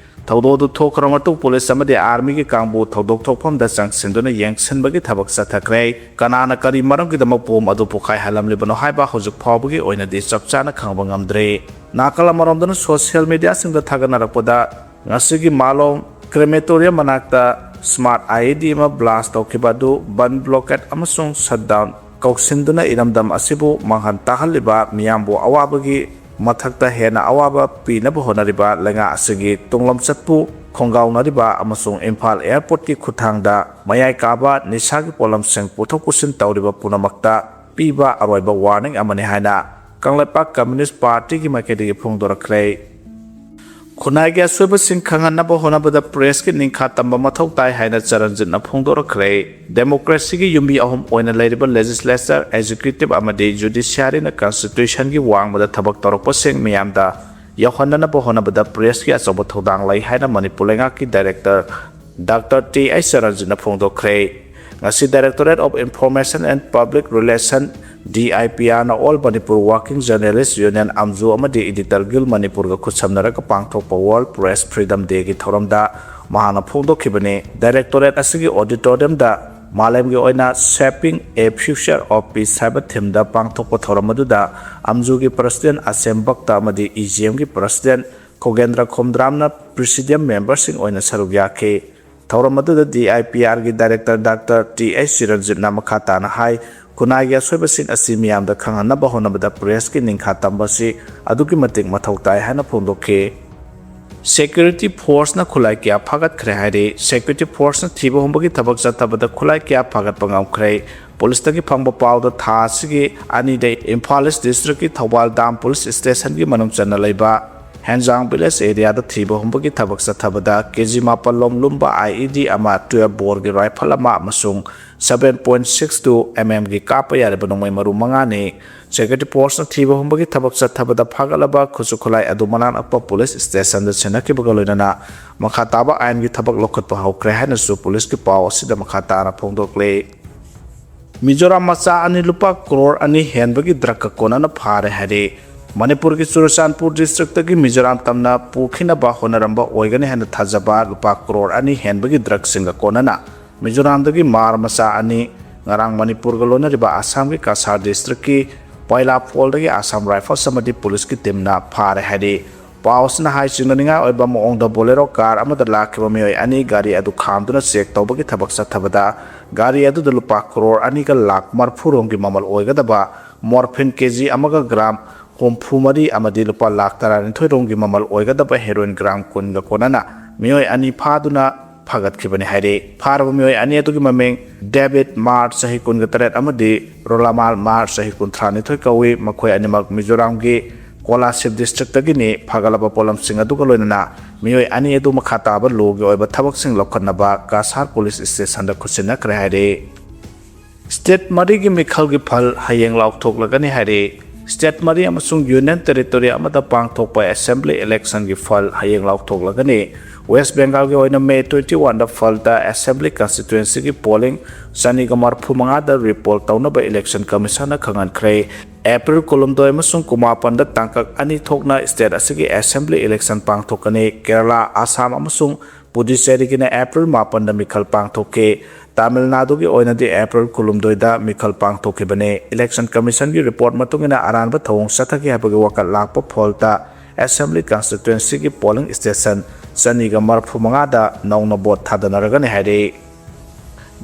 ꯊꯧꯗꯣꯛ ꯑꯗꯨ ꯊꯣꯛꯈ꯭ꯔꯕ ꯃꯇꯨꯡ police ꯑꯃꯗꯤ army ꯒꯤ ꯀꯥꯡꯕꯨ ꯊꯧꯗꯣꯛ ꯊꯣꯛꯐꯝꯗ ꯆꯪꯁꯤꯟꯗꯨꯅ ꯌꯦꯡꯁꯤꯟꯕꯒꯤ ꯊꯕꯛ ꯆꯠꯊꯈ꯭ꯔꯦ꯫ ꯀꯅꯥꯅ ꯀꯔꯤ ꯃꯔꯝꯒꯤꯗꯃꯛ bomb ꯑꯗꯨ ꯄꯣꯈꯥꯏꯍꯜꯂꯝꯂꯤꯕꯅꯣ ꯍꯥꯏꯕ ꯍꯧꯖꯤꯛ ꯐꯥꯎꯕꯒꯤ ꯑꯣꯏꯅꯗꯤ ꯆꯞ ꯆꯥꯅ ꯈꯪꯕ ꯉꯝꯗ꯭ꯔꯤ꯫ ꯅꯥꯀꯜ ꯑꯃꯔꯣꯝꯗꯅ social media ꯁꯤꯡꯗ ꯊꯥꯒꯠꯅꯔꯛꯄꯗ ꯉꯁꯤꯒꯤ ꯃꯥꯂꯣꯝ ꯀ꯭ꯔꯦꯃꯦꯇꯣꯔꯤꯌꯝ ꯃꯅꯥꯛꯇ ꯁ꯭ꯃꯥꯔꯠ ꯑꯥꯏ ꯏ ꯗꯤ ꯑꯃ ꯕ꯭ꯂꯥꯁ ꯇꯧꯈꯤꯕ ꯑꯗꯨ ꯕꯟ ꯕ꯭ꯂꯣꯀꯦꯠ ꯑꯃꯁꯨꯡ ꯁꯠꯗꯥꯎꯟ ꯀꯧꯁꯤꯟꯗꯨꯅ ꯏꯔꯝꯗꯝ ꯑꯁꯤꯕꯨ ꯃꯥꯡꯍꯟ ꯇꯥꯍꯜꯂꯤꯕ ꯃꯤꯌꯥꯝꯕꯨ ꯑꯋꯥꯕꯒꯤ ꯃꯊꯛꯇ ꯍꯦꯟꯅ ꯑꯋꯥꯕ ꯄꯤꯅꯕ ꯍꯣꯠꯅꯔꯤꯕ ꯂꯩꯉꯥꯛ ꯑꯁꯤꯒꯤ ꯇꯨꯡꯂꯝꯆꯠꯄꯨ ꯈꯣꯡꯒꯥꯎꯅꯔꯤꯕ ꯑꯃꯁꯨꯡ ꯏꯝꯐꯥꯜ ꯑꯦꯌꯔꯄꯣꯔꯠꯀꯤ ꯈꯨꯠꯊꯥꯡꯗ ꯃꯌꯥꯏ ꯀꯥꯕ ꯅꯤꯁꯥꯒꯤ ꯄꯣꯠꯂꯝꯁꯤꯡ ꯄꯨꯊꯣꯛ ꯄꯨꯁꯤꯟ ꯇꯧꯔꯤꯕ ꯄꯨꯝꯅꯃꯛꯇ ꯄꯤꯕ ꯑꯔꯣꯏꯕ ꯋꯥꯔꯅꯤꯡ ꯑꯃꯅꯤ ꯍꯥꯏꯅ ꯀꯪꯂꯩꯄꯥꯛ ꯀꯝꯌꯨꯅꯤꯁ꯭ꯠ ꯄꯥꯔꯇꯤꯒꯤ ꯃꯥꯏꯀꯩꯗꯒꯤ ꯐꯣꯡꯗꯣꯔꯛꯈ꯭ꯔꯦ꯫ ꯈꯨꯟꯅꯥꯏꯒꯤ ꯑꯁꯣꯏꯕꯁꯤꯡ ꯈꯪꯍꯟꯅꯕ ꯍꯣꯠꯅꯕꯗ ꯄ꯭ꯔꯦꯁꯀꯤ ꯅꯤꯡꯈꯥ ꯇꯝꯕ ꯃꯊꯧ ꯇꯥꯏ ꯍꯥꯏꯅ ꯆꯔꯟꯖꯤꯠꯅ ꯐꯣꯡꯗꯣꯔꯛꯈ꯭ꯔꯦ꯫ ꯗꯦꯃꯣꯀ꯭ꯔꯦꯁꯤꯒꯤ ꯌꯨꯝꯕꯤ ꯑꯍꯨꯝ ꯑꯣꯏꯅ ꯂꯩꯔꯤꯕ ꯂꯦꯖꯤꯁꯂꯦꯆꯔ, ꯑꯦꯛꯖꯤꯀ꯭ꯌꯨꯇꯤꯕ ꯑꯃꯗꯤ ꯖꯨꯗꯤꯁꯤꯌꯥꯔꯤꯅ ꯀꯟꯁꯇꯤꯇ꯭ꯌꯨꯁꯟꯒꯤ ꯋꯥꯡꯃꯗ ꯊꯕꯛ ꯇꯧꯔꯛꯄꯁꯤꯡ ꯃꯤꯌꯥꯝꯗ ꯌꯧꯍꯟꯅꯅꯕ ꯍꯣꯠꯅꯕꯗ ꯄ꯭ꯔꯦꯁꯀꯤ ꯑꯆꯧꯕ ꯊꯧꯗꯥꯡ ꯂꯩ ꯍꯥꯏꯅ ꯃꯅꯤꯄꯨꯔ ꯂꯩꯉꯥꯛꯀꯤ ꯗꯥꯏꯔꯦꯛꯇꯔ ꯗꯥꯛꯇꯔ ꯇꯤ ꯑꯩꯆ ꯆꯔꯟꯖꯤꯠꯅ ꯐꯣꯡꯗꯣꯛꯈ꯭ꯔꯦ꯫ ꯉꯁꯤ Directorate of Information and Public Relation, D I P ꯑꯥꯔꯅ All Manipur Working Journalist Union, ꯑꯝꯖꯨ ꯑꯃꯗꯤ Editor Guild ꯃꯅꯤꯄꯨꯔꯒ ꯈꯨꯠꯁꯝꯅꯔꯒ ꯄꯥꯡꯊꯣꯛꯄ World Press Freedom Dayꯒꯤ ꯊꯧꯔꯝꯗ ꯃꯍꯥꯛꯅ ꯐꯣꯡꯗꯣꯛꯈꯤꯕꯅꯤ꯫ ꯗꯥꯏꯔꯦꯛꯇꯣꯔꯦꯠ ꯑꯁꯤꯒꯤ ꯑꯣꯗꯤꯇꯣꯔꯤꯌꯝꯗ ꯃꯥꯂꯦꯝꯒꯤ ꯑꯣꯏꯅ Shaping a Future of Peace ꯍꯥꯏꯕ ꯊꯤꯝꯗ ꯄꯥꯡꯊꯣꯛꯄ ꯊꯧꯔꯝ ꯑꯗꯨꯗ ꯑꯝꯖꯨꯒꯤ ꯄ꯭ꯔꯁꯤꯗꯦꯟ ꯑꯁꯦꯝ ꯚꯛꯇ ꯑꯃꯗꯤ ꯏ ꯖꯤ ꯑꯦꯝꯒꯤ ꯄ꯭ꯔꯁꯤꯗꯦꯟ ꯈꯣꯒꯦꯟꯗ꯭ꯔ ꯈꯣꯝꯗ꯭ꯔꯥꯝꯅ ꯄ꯭ꯔꯤꯁꯤꯗꯤꯌꯝ ꯃꯦꯝꯕꯔꯁꯤꯡ ꯑꯣꯏꯅ ꯁꯔꯨꯛ ꯌꯥꯈꯤ꯫ ꯊꯧꯔꯝ ꯑꯗꯨꯗ ꯗꯤ ꯑꯥꯏ ꯄꯤ ꯑꯥꯔꯒꯤ ꯗꯥꯏꯔꯦꯛꯇꯔ ꯗꯥꯛꯇꯔ ꯇꯤ ꯑꯩꯆ ꯆꯤꯔꯟꯖꯤꯠꯅ ꯃꯈꯥ ꯇꯥꯅ ꯍꯥꯏ, ꯈꯨꯟꯅꯥꯏꯒꯤ ꯑꯁꯣꯏꯕꯁꯤꯡ ꯑꯁꯤ ꯃꯤꯌꯥꯝꯗ ꯈꯪꯍꯟꯅꯕ ꯍꯣꯠꯅꯕꯗ ꯄ꯭ꯔꯦꯁꯀꯤ ꯅꯤꯡꯈꯥ ꯇꯝꯕ ꯑꯁꯤ ꯑꯗꯨꯛꯀꯤ ꯃꯇꯤꯛ ꯃꯊꯧ ꯇꯥꯏ ꯍꯥꯏꯅ ꯐꯣꯡꯗꯣꯛꯈꯤ꯫ ꯁꯦꯀ꯭ꯌꯨꯔꯤꯇꯤ ꯐꯣꯔꯁꯅ ꯈꯨꯠꯂꯥꯏ ꯀꯌꯥ ꯐꯥꯒꯠꯈ꯭ꯔꯦ ꯍꯥꯏꯔꯤ꯫ ꯁꯦꯀ꯭ꯌꯨꯔꯤꯇꯤ ꯐꯣꯔꯁꯅ ꯊꯤꯕ ꯍꯨꯝꯕꯒꯤ ꯊꯕꯛ ꯆꯠꯊꯕꯗ ꯈꯨꯠꯂꯥꯏ ꯀꯌꯥ ꯐꯥꯒꯠꯄ ꯉꯝꯈ꯭ꯔꯦ꯫ ꯄꯨꯂꯤꯁꯇꯒꯤ ꯐꯪꯕ ꯄꯥꯎꯗ ꯊꯥ ꯑꯁꯤꯒꯤ ꯑꯅꯤꯗ ꯏꯝꯐꯥꯜ ꯏꯁ ꯗꯤꯁꯇ꯭ꯔꯤꯛꯀꯤ ꯊꯧꯕꯥꯜ ꯗꯥꯝ ꯄꯨꯂꯤꯁ ꯁ꯭ꯇꯦꯁꯟꯒꯤ ꯃꯅꯨꯡ ꯆꯟꯅ ꯂꯩꯕ ꯍꯦꯟꯖꯥꯡ ꯚꯤꯂꯦꯖ ꯑꯦꯔꯤꯌꯥꯗ ꯊꯤꯕ ꯍꯨꯝꯕꯒꯤ ꯊꯕꯛ ꯆꯠꯊꯕꯗ ꯀꯦ ꯖꯤ ꯃꯥꯄꯜ ꯂꯣꯝ ꯂꯨꯝꯕ ꯑꯥꯏ ꯏ ꯗꯤ ꯑꯃ, ꯇꯨꯌꯦꯜꯐ ꯕꯣꯔꯒꯤ ꯔꯥꯏꯐꯜ ꯑꯃ ꯑꯃꯁꯨꯡ seven point six two M M ꯒꯤ ꯀꯥꯞꯄ ꯌꯥꯔꯤꯕ ꯅꯣꯡꯃꯩ ꯃꯔꯨ ꯃꯉꯥꯅꯤ꯫ ꯁꯦꯀ꯭ꯌꯨꯔꯤꯇꯤ ꯐꯣꯔꯁꯅ ꯊꯤꯕ ꯍꯨꯝꯕꯒꯤ ꯊꯕꯛ ꯆꯠꯊꯕꯗ ꯐꯥꯒꯠꯂꯕ ꯈꯨꯠꯁꯨ ꯈꯨꯠꯂꯥꯏ ꯑꯗꯨ ꯃꯅꯥꯛ ꯅꯛꯄ ꯄꯨꯂꯤꯁ ꯁ꯭ꯇꯦꯁꯟꯗ ꯁꯤꯟꯅꯈꯤꯕꯒ ꯂꯣꯏꯅꯅ ꯃꯈꯥ ꯇꯥꯕ ꯑꯥꯏꯟꯒꯤ ꯊꯕꯛ ꯂꯧꯈꯠꯄ ꯍꯧꯈ꯭ꯔꯦ ꯍꯥꯏꯅꯁꯨ ꯄꯨꯂꯤꯁꯀꯤ ꯄꯥꯎ ꯑꯁꯤꯗ ꯃꯈꯥ ꯇꯥꯅ ꯐꯣꯡꯗꯣꯛꯂꯤ꯫ ꯃꯤꯖꯣꯔꯥꯝ ꯃꯆꯥ ꯑꯅꯤ ꯂꯨꯄꯥ ꯀ꯭ꯔꯣꯔ ꯑꯅꯤ ꯍꯦꯟꯕꯒꯤ ꯗ꯭ꯔꯒꯀ ꯀꯣꯟꯅꯅ ꯐꯥꯔꯦ ꯍꯥꯏꯔꯤ꯫ ꯃꯅꯤꯄꯨꯔꯒꯤ ꯆꯨꯔꯆꯥꯟꯄꯨꯔ ꯗꯤꯁꯇ꯭ꯔꯤꯛꯇꯒꯤ ꯃꯤꯖꯣꯔꯥꯝ ꯇꯝꯅ ꯄꯨꯈꯤꯅꯕ ꯍꯣꯠꯅꯔꯝꯕ ꯑꯣꯏꯒꯅꯤ ꯍꯥꯏꯅ ꯊꯥꯖꯕ ꯂꯨꯄꯥ ꯀ꯭ꯔꯣꯔ ꯑꯅꯤ ꯍꯦꯟꯕꯒꯤ ꯗ꯭ꯔꯒꯁꯤꯡꯒ ꯀꯣꯟꯅꯅ ꯃꯤꯖꯣꯔꯥꯝꯗꯒꯤ ꯃꯥꯔ ꯃꯆꯥ ꯑꯅꯤ ꯉꯔꯥꯡ ꯃꯅꯤꯄꯨꯔꯒ ꯂꯣꯟꯅꯔꯤꯕ ꯑꯁꯥꯝꯒꯤ ꯀꯁꯥꯔ ꯗꯤꯁꯇ꯭ꯔꯤꯛꯀꯤ ꯄꯣꯏꯂꯥ ꯐꯣꯜꯗꯒꯤ ꯑꯁꯥꯝ ꯔꯥꯏꯐꯜꯁ ꯑꯃꯗꯤ ꯄꯨꯂꯤꯁꯀꯤ ꯇꯤꯝꯅ ꯐꯥꯔꯦ ꯍꯥꯏꯔꯤ꯫ ꯄꯥꯎꯁꯤꯅ ꯍꯥꯏ ꯆꯤꯡꯅꯅꯤꯡꯉꯥꯏ ꯑꯣꯏꯕ ꯃꯑꯣꯡꯗ Bolero car ꯑꯃꯗ ꯂꯥꯛꯈꯤꯕ ꯃꯤꯑꯣꯏ ꯑꯅꯤ ꯒꯥꯔꯤ ꯑꯗꯨ ꯈꯥꯝꯗꯨꯅ check ꯇꯧꯕꯒꯤ ꯊꯕꯛ ꯆꯠꯊꯕꯗ ꯒꯥꯔꯤ ꯑꯗꯨꯗ ꯂꯨꯄꯥ ꯀ꯭ꯔꯣꯔ ꯑꯅꯤꯒ ꯂꯥꯈ ꯃꯔꯐꯨ ꯔꯣꯝꯒꯤ ꯃꯃꯜ ꯑꯣꯏꯒꯗꯕ morphine ꯀꯦ ꯖꯤ ꯑꯃꯒ ꯒ꯭ꯔꯥꯝ ꯍꯨꯝꯐꯨ ꯃꯔꯤ ꯑꯃꯗꯤ ꯂꯨꯄꯥ ꯂꯥꯈ ꯇꯔꯥꯅꯤꯊꯣꯏ ꯔꯣꯝꯒꯤ ꯃꯃꯜ ꯑꯣꯏꯒꯗꯕ heroin ꯒ꯭ꯔꯥꯝ ꯀꯨꯟꯒ ꯀꯣꯟꯅꯅ ꯃꯤꯑꯣꯏ ꯑꯅꯤ ꯐꯥꯗꯨꯅ ꯐꯥꯒꯠꯈꯤꯕꯅꯤ ꯍꯥꯏꯔꯤ꯫ ꯐꯥꯔꯕ ꯃꯤꯑꯣꯏ ꯑꯅꯤ ꯑꯗꯨꯒꯤ ꯃꯃꯤꯡ ꯗꯦꯕꯤꯠ ꯃꯥꯔ ꯆꯍꯤ ꯀꯨꯟꯒ ꯇꯔꯦꯠ ꯑꯃꯗꯤ ꯔꯣꯂꯥꯃꯥꯜ ꯃꯥꯔ ꯆꯍꯤ ꯀꯨꯟꯊ꯭ꯔꯥ ꯅꯤꯊꯣꯏ ꯀꯧꯏ꯫ ꯃꯈꯣꯏ ꯑꯅꯤꯃꯛ ꯃꯤꯖꯣꯔꯥꯝꯒꯤ ꯀꯣꯂꯥꯁꯤꯕ district ꯇꯒꯤꯅꯤ꯫ ꯐꯒꯠꯂꯕ ꯄꯣꯠꯂꯝꯁꯤꯡ ꯑꯗꯨꯒ ꯂꯣꯏꯅꯅ ꯃꯤꯑꯣꯏ ꯑꯅꯤ ꯑꯗꯨ ꯃꯈꯥ ꯇꯥꯕ law ꯒꯤ ꯑꯣꯏꯕ ꯊꯕꯛꯁꯤꯡ ꯂꯧꯈꯠꯅꯕ ꯀꯁꯥꯔ police station ꯗ ꯈꯨꯠꯁꯤꯟꯅꯈ꯭ꯔꯦ ꯍꯥꯏꯔꯤ꯫ State ꯃꯔꯤꯒꯤ ꯃꯤꯈꯜꯒꯤ ꯐꯜ ꯍꯌꯦꯡ ꯂꯥꯎꯊꯣꯛꯂꯒꯅꯤ ꯍꯥꯏꯔꯤ꯫ State ꯃꯔꯤ ꯑꯃꯁꯨꯡ Union Territory ꯑꯃꯗ ꯄꯥꯡꯊꯣꯛꯄ assembly election ꯒꯤ ꯐꯜ ꯍꯌꯦꯡ ꯂꯥꯎꯊꯣꯛꯂꯒꯅꯤ꯫ West Bengal ꯒꯤ ꯑꯣꯏꯅ May twenty one ꯗ ꯐꯜꯗ assembly constituency ꯒꯤ polling ꯆꯅꯤꯒ ꯃꯔꯐꯨ ꯃꯉꯥꯗ repoll ꯇꯧꯅꯕ Election Commission ꯅ ꯈꯪꯍꯟꯈ꯭ꯔꯦ꯫ April ꯀꯨꯟꯍꯨꯝꯗꯣꯏ ꯑꯃꯁꯨꯡ ꯀꯨꯟꯃꯥꯄꯟꯗ ꯇꯥꯡꯀꯛ ꯑꯅꯤ ꯊꯣꯛꯅ state ꯑꯁꯤꯒꯤ assembly election ꯄꯥꯡꯊꯣꯛꯀꯅꯤ꯫ ꯀꯦꯔꯂꯥ, ꯑꯁꯥꯝ ꯑꯃꯁꯨꯡ ꯄꯨꯗꯨꯆꯦꯔꯤꯒꯤꯅ April ꯃꯥꯄꯟꯗ ꯃꯤꯈꯜ ꯄꯥꯡꯊꯣꯛꯈꯤ꯫ ꯇꯥꯃꯤꯜ ꯅꯥꯗꯨꯒꯤ ꯑꯣꯏꯅꯗꯤ April ꯀꯨꯟꯍꯨꯝꯗꯣꯏꯗ ꯃꯤꯈꯜ ꯄꯥꯡꯊꯣꯛꯈꯤꯕꯅꯤ꯫ Election Commission ꯒꯤ report ꯃꯇꯨꯡ ꯏꯟꯅ ꯑꯔꯥꯟꯕ ꯊꯧꯑꯣꯡ ꯆꯠꯊꯈꯤ ꯍꯥꯏꯕꯒꯤ ꯋꯥꯀꯠ ꯂꯥꯛꯄ ꯐꯣꯜꯗ assembly constituency ꯒꯤ polling station ꯆꯅꯤꯒ ꯃꯔꯐꯨ ꯃꯉꯥꯗ ꯅꯧꯅ vote ꯊꯥꯗꯅꯔꯒꯅꯤ ꯍꯥꯏꯔꯤ꯫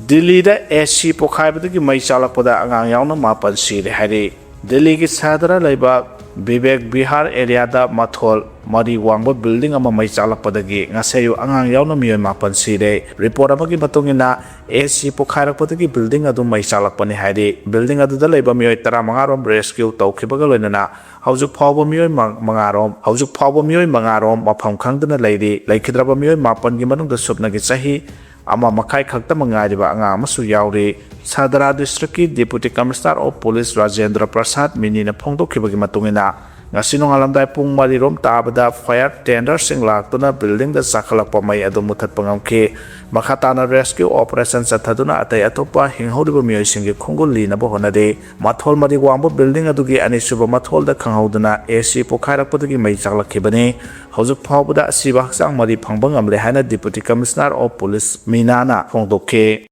ꯗꯤꯜꯂꯤꯗ AC ꯄꯣꯈꯥꯏꯕꯗꯒꯤ ꯃꯩ ꯆꯥꯛꯂꯛꯄꯗ ꯑꯉꯥꯡ ꯌꯥꯎꯅ ꯃꯥꯄꯟ ꯁꯤꯔꯦ ꯍꯥꯏꯔꯤ꯫ ꯗꯤꯜꯂꯤꯒꯤ ꯁꯍꯔꯗ ꯂꯩꯕ ꯕꯤꯕꯦꯛ ꯕꯤꯍꯥꯔ area ꯗ ꯃꯊꯣꯜ ꯃꯔꯤ ꯋꯥꯡꯕ building ꯑꯃ ꯃꯩ ꯆꯥꯛꯂꯛꯄꯗꯒꯤ ꯉꯁꯤ ꯑꯌꯨꯛ ꯑꯉꯥꯡ ꯌꯥꯎꯅ ꯃꯤꯑꯣꯏ ꯃꯥꯄꯟ ꯁꯤꯔꯦ꯫ Report ꯑꯃꯒꯤ ꯃꯇꯨꯡ ꯏꯟꯅ, AC ꯄꯣꯈꯥꯏꯔꯛꯄꯗꯒꯤ building ꯑꯗꯨ ꯃꯩ ꯆꯥꯛꯂꯛꯄꯅꯤ ꯍꯥꯏꯔꯤ꯫ Building ꯑꯗꯨꯗ ꯂꯩꯕ ꯃꯤꯑꯣꯏ ꯇꯔꯥꯃꯉꯥ ꯔꯣꯝ rescue ꯇꯧꯈꯤꯕꯒ ꯂꯣꯏꯅꯅ ꯍꯧꯖꯤꯛ ꯐꯥꯎꯕ ꯃꯤꯑꯣꯏ ꯃ-, ꯃꯉꯥ ꯔꯣꯝ, ꯍꯧꯖꯤꯛ ꯐꯥꯎꯕ ꯃꯤꯑꯣꯏ ꯃꯉꯥ ꯔꯣꯝ ꯃꯐꯝ ꯈꯪꯗꯅ ꯂꯩꯔꯤ꯫ ꯂꯩꯈꯤꯗ꯭ꯔꯕ ꯃꯤꯑꯣꯏ ꯃꯥꯄꯟꯒꯤ ꯃꯅꯨꯡꯗ ꯁꯨꯞꯅꯒꯤ ꯆꯍꯤ ꯑꯃ ꯃꯈꯥꯏ ꯈꯛꯇꯃꯛ ꯉꯥꯏꯔꯤꯕ ꯑꯉꯥꯡ ꯑꯃꯁꯨ ꯌꯥꯎꯔꯤ꯫ ꯁꯗꯔꯥ district ꯀꯤ Deputy Commissioner of Police Rajendra ꯄ꯭ꯔꯁꯥꯗ ꯃꯤꯅꯤꯅ ꯐꯣꯡꯗꯣꯛꯈꯤꯕꯒꯤ ꯃꯇꯨꯡ ꯏꯟꯅ, ꯉꯁꯤ ꯅꯣꯡꯉꯥꯜꯂꯝꯗꯥꯏ ꯄꯨꯡ ꯃꯔꯤ ꯔꯣꯝ ꯇꯥꯕꯗ fire tender ꯁꯤꯡ ꯂꯥꯛꯇꯨꯅ building ꯗ ꯆꯥꯛꯈꯠꯂꯛꯄ ꯃꯩ ꯑꯗꯨ ꯃꯨꯊꯠꯄ ꯉꯝꯈꯤ꯫ ꯃꯈꯥ ꯇꯥꯅ rescue operation ꯆꯠꯊꯗꯨꯅ ꯑꯇꯩ ꯑꯇꯣꯞꯄ ꯍꯤꯡꯍꯧꯔꯤꯕ ꯃꯤꯑꯣꯏꯁꯤꯡꯒꯤ ꯈꯣꯡꯒꯨꯜ ꯂꯤꯅꯕ ꯍꯣꯠꯅꯔꯤ꯫ ꯃꯊꯣꯜ ꯃꯔꯤ ꯋꯥꯡꯕ building ꯑꯗꯨꯒꯤ ꯑꯅꯤꯁꯨꯕ ꯃꯊꯣꯜꯗ ꯈꯪꯍꯧꯗꯅ AC ꯄꯣꯈꯥꯏꯔꯛꯄꯗꯒꯤ ꯃꯩ ꯆꯥꯛꯂꯛꯈꯤꯕꯅꯤ꯫ ꯍꯧꯖꯤꯛ ꯐꯥꯎꯕꯗ ꯑꯁꯤꯕ ꯍꯛꯆꯥꯡ ꯃꯔꯤ ꯐꯪꯕ ꯉꯝꯂꯦ ꯍꯥꯏꯅ Deputy Commissioner of Police ꯃꯤꯅꯥꯅ ꯐꯣꯡꯗꯣꯛꯈꯤ꯫